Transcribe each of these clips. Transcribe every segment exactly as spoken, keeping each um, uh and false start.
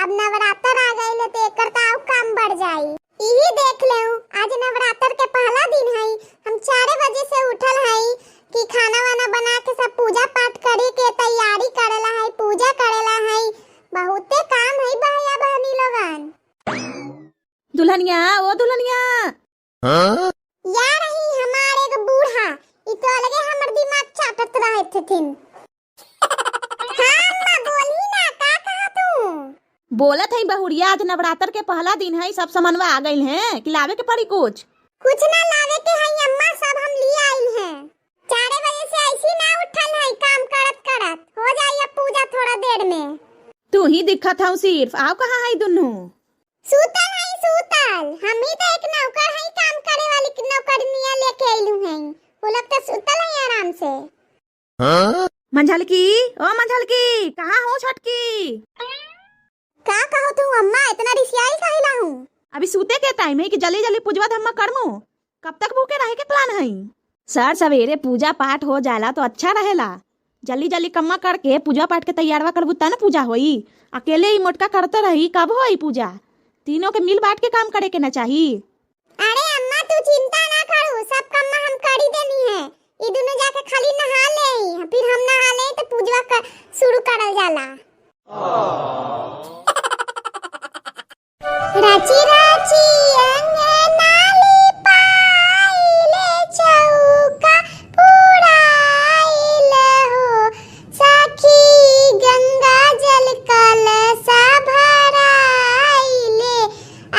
अब नवरात्र आ गइल है, तो एकर तो आउ काम बढ़ जाई। इही देख लेउ, आज नवरात्र के पहला दिन है, हम चार बजे से उठल है कि खाना वाना बना के सब पूजा पाठ करे के तैयारी करेला है, पूजा करेला है। बहुते काम है भैया बहनी लोगन। दुल्हनिया, ओ दुल्हनिया। हाँ? या रही हमार एगो बूढ़ा, ई तो अलगे हमर दिमाग चाटत रहत हथिन। हाँ अम्मा, बोली ना, का कहा तू? बोलत हई बहुरिया, आज नवरात्र के पहला दिन है, सब समनवा आ गइल हैं कि लावे के पड़ी कुछ? कुछ ना लावे के है अम्मा, सब हम लिए आइल हैं। चार बजे से ऐसी ना उठल है, काम करत करत। हो जाई अब पूजा थोड़ा देर में। तू ही दिखत हऊ सिर्फ, आउ कहाँ है दुन्नू? सूतल है सूतल, हम ही तो एक नौकर है, काम करे वाली नौकरनिया लेके अइलू है। वो लोग तो सूतल है आराम से। हाँ? मंझलकी, ओ मंझलकी, कहाँ हो छोटकी? का कहो तू अम्मा, इतना रिसियाई काहे ला हूँ? अभी सूते के टाइम है कि जल्दी जल्दी पूजवा धम्मा करमू। कब तक भूखे रहे के प्लान है? सर सवेरे पूजा पाठ हो जाला तो अच्छा रहेला। जल्दी जल्दी कम्मा करके पूजा पाठ के तैयारवा करबू तब न पूजा होई। अकेले ही मोटका करते रही, कब होई पूजा? तीनों के मिल बांट के काम करे के न चाही। अरे अम्मा, तू चिंता ना करू, सब कम्मा हम करी देनी है। ई दुनो जाके खाली नहा ले, फिर हम नहा ले तो पूजवा कर, शुरू करल जाला। राची राची अंगना लिपाइले, चौका पुराइले हो, सखी गंगा जल कलसा भराइले।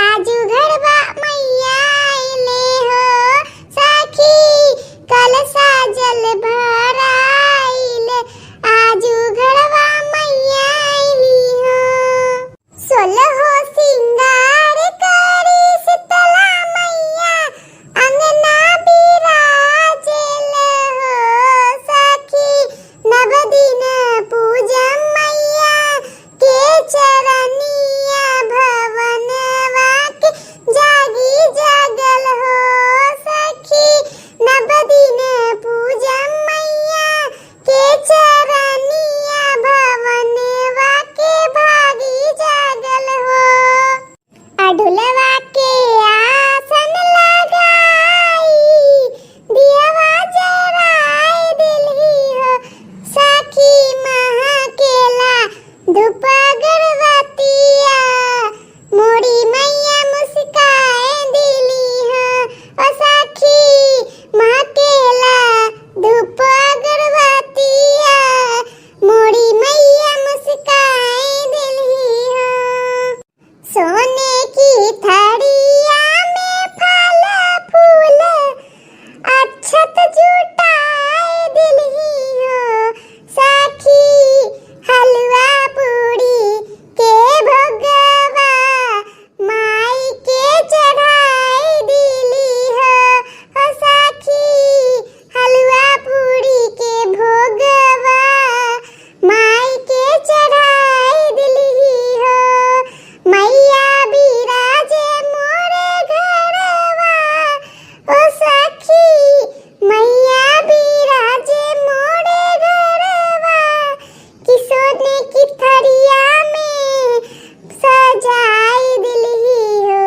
आजू घरवा मैया आइले हो, सखी कलसा जल भराइले। आजू घरवा मैया आइली हो। सोलहो सिंगार करी शीतला मैया, अंगना बिराजेल हो सखी। नव दिन पूजम मैया के चरनिया, भवनवा के जागी जागल हो सखी। नव दिन पूजम मैया के चरनिया, भवनवा के भागी जागल हो। अढ़ुलवा के आसन लगाई, दियवा जराई दिलही हो सखी। महकेला धूप अगरबत्तिया, मोरी मैया मुस्काए दिली हो ओ सखी। महकेला धूप अगरबत्तिया, मोरी मैया मुस्काए दिलही हो। सोने की थरिया में फल फूल अक्षत जुटाए दिलही हो सखी। हलवा पूरी के भोगवा माई के चढ़ाए दिली हो, हो सखी। हलवा पूरी के भोगवा माई के चढ़ाए दिलही हो। मैया बिराजे मोरे घरवा, ओ सखी, मैया बिराजे मोरे घरवा, कि सोने की थरिया में सजाई दिलही हो।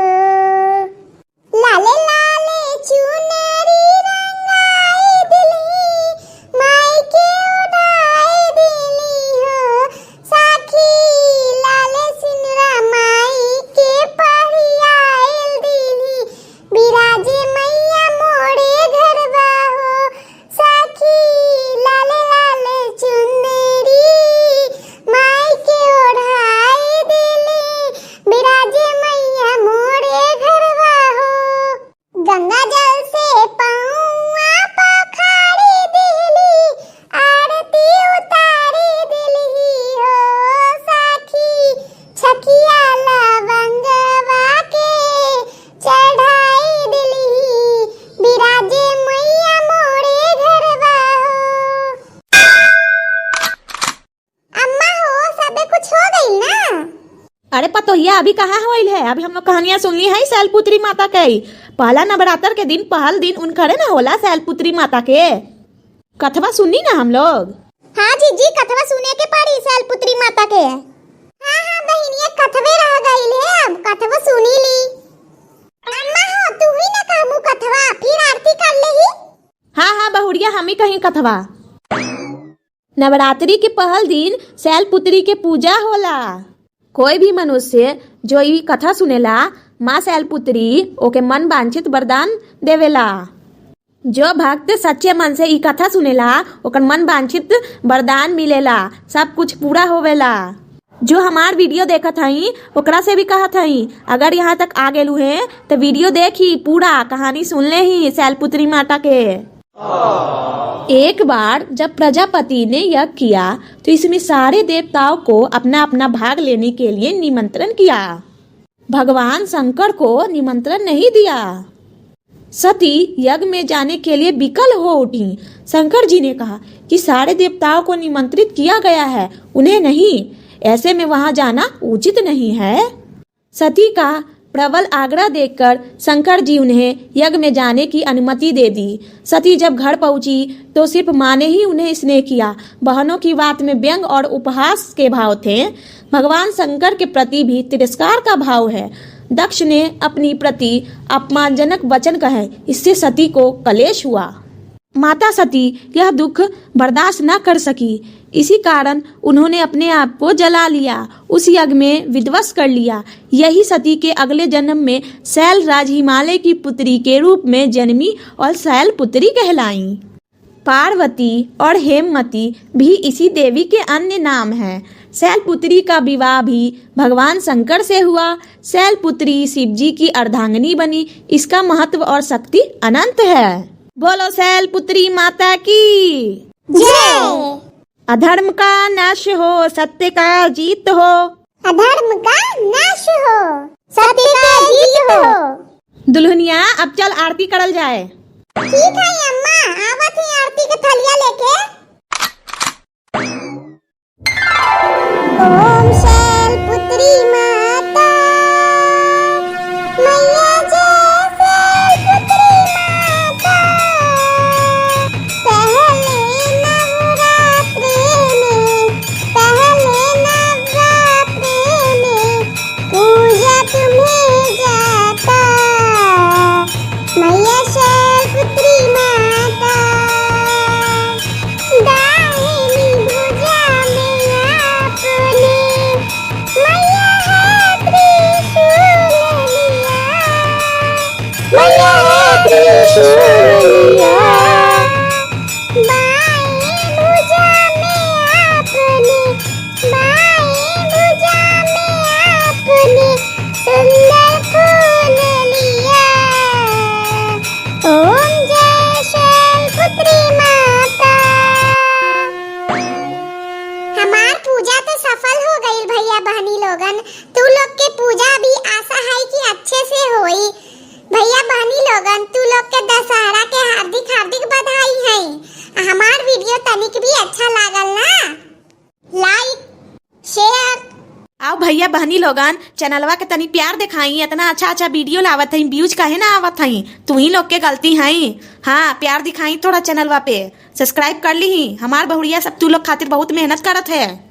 लाले लाले चुनरी रंगाई दिलही, माई के ओढ़ाई दिलही हो सखी। लाले सिनुरा माई के पहिराइल दिलही, बिराजे मैया मोरे घरवा हो सखी। लाले लाले चुनरी माई के ओढ़ाई दिलही, बिराजे मैया मोरे घरवा हो। गंगा जल से पौआ पखारी दिलही, आरती उतारी दिलही हो सखी। छकिया लवंगवा के चढ़ाई दिलही, बिराजे मैया मोरे घरवा हो। अम्मा हो, सबे कुछ हो गइल ना? अरे पतोहिया, अभी कहाँ होइल है? अभी हम लोग कहानियाँ सुनली है शैलपुत्री माता के। पहला नवरात्र के दिन, पहल दिन उनकरे ना होला शैलपुत्री माता के। कथवा सुननी ना हम लोग। हाँ जीजी, कथवा सुने के पड़ी शैलपुत्री माता के। हाँ हाँ बहिनिया, कथवे रह गइल है, अब कथवा सुनी ली। अम्मा हो, तू ही ना कहमू कथवा, फिर आरती कर लेही। हाँ, हाँ बहुरिया, हम ही कहीं कथवा। नवरात्रि के पहल दिन शैलपुत्री के पूजा होला। कोई भी मनुष्य जो ई कथा सुनेला, माँ शैलपुत्री ओके मन वांछित वरदान देवेला। जो भक्त सच्चे मन से ई कथा सुनेला, ओकर मन वांछित वरदान मिलेला, सब कुछ पूरा होवेला। जो हमार वीडियो देखत हई, ओकरा से भी कहत हई, अगर यहाँ तक आ गेलू है, तो वीडियो देखी, पूरा कहानी सुन लेही शैलपुत्री माता के। एक बार जब प्रजापति ने यज्ञ किया, तो इसमें सारे देवताओं को अपना अपना भाग लेने के लिए निमंत्रण किया। भगवान शंकर को निमंत्रण नहीं दिया। सती यज्ञ में जाने के लिए विकल हो उठी। शंकर जी ने कहा कि सारे देवताओं को निमंत्रित किया गया है, उन्हें नहीं, ऐसे में वहां जाना उचित नहीं है। सती का प्रबल आग्रह देखकर शंकर जी उन्हें यज्ञ में जाने की अनुमति दे दी। सती जब घर पहुंची तो सिर्फ माँ ने ही उन्हें स्नेह किया। बहनों की बात में व्यंग और उपहास के भाव थे। भगवान शंकर के प्रति भी तिरस्कार का भाव है। दक्ष ने अपनी प्रति अपमानजनक वचन कहे, इससे सती को कलेश हुआ। माता सती यह दुख बर्दाश्त न कर सकी, इसी कारण उन्होंने अपने आप को जला लिया। उस यज्ञ में विध्वंस कर लिया। यही सती के अगले जन्म में शैल राज हिमालय की पुत्री के रूप में जन्मी और शैल पुत्री कहलाई। पार्वती और हेममती भी इसी देवी के अन्य नाम हैं। शैलपुत्री का विवाह भी भगवान शंकर से हुआ। शैलपुत्री शिव जी की अर्धांगिनी बनी। इसका महत्व और शक्ति अनंत है। बोलो शैलपुत्री माता की जय। अधर्म का नाश हो, सत्य का जीत हो। अधर्म का नाश हो, सत्य का जीत हो। दुल्हनिया, अब चल आरती करल जाए। ठीक है अम्मा, आवत ही आरती के थलिया लेके। ओम शैलपुत्री माता, मैया जय शैलपुत्री माता। पहले नवरात्रि में, पहले नवरात्रि में पूजा तुम्हें जाता, मैया शैलपुत्री माता। दाहिनी भुजा में आपने मैया है त्रिशूल लिया, मैया है त्रिशूल लिया। बाएं भुजा में आपने, बाएं भुजा में आपने सुंदर फूल लिया। ओम जय शैलपुत्री माता। हमार पूजा तो सफल हो गईल भैया बहनी लोगन। तू लोग के पूजा भी आशा है कि अच्छे से होई। भैया बहनी लोगन, तू लोग के दशहरा के हार्दिक हार्दिक बधाई है। हमार वीडियो तनिक भी अच्छा लागल ना, like, share। आओ भैया बहनी लोगन, चैनलवा के तनी प्यार दिखाई, इतना अच्छा अच्छा वीडियो लावत हई, views काहे ना आवत हई? तू ही लोग के गलती हई। हाँ, प्यार दिखाई थोड़ा चैनलवा पे, subscribe कर ली ही। हमार बहुरिया सब तू लोग खातिर बहुत मेहनत करत है।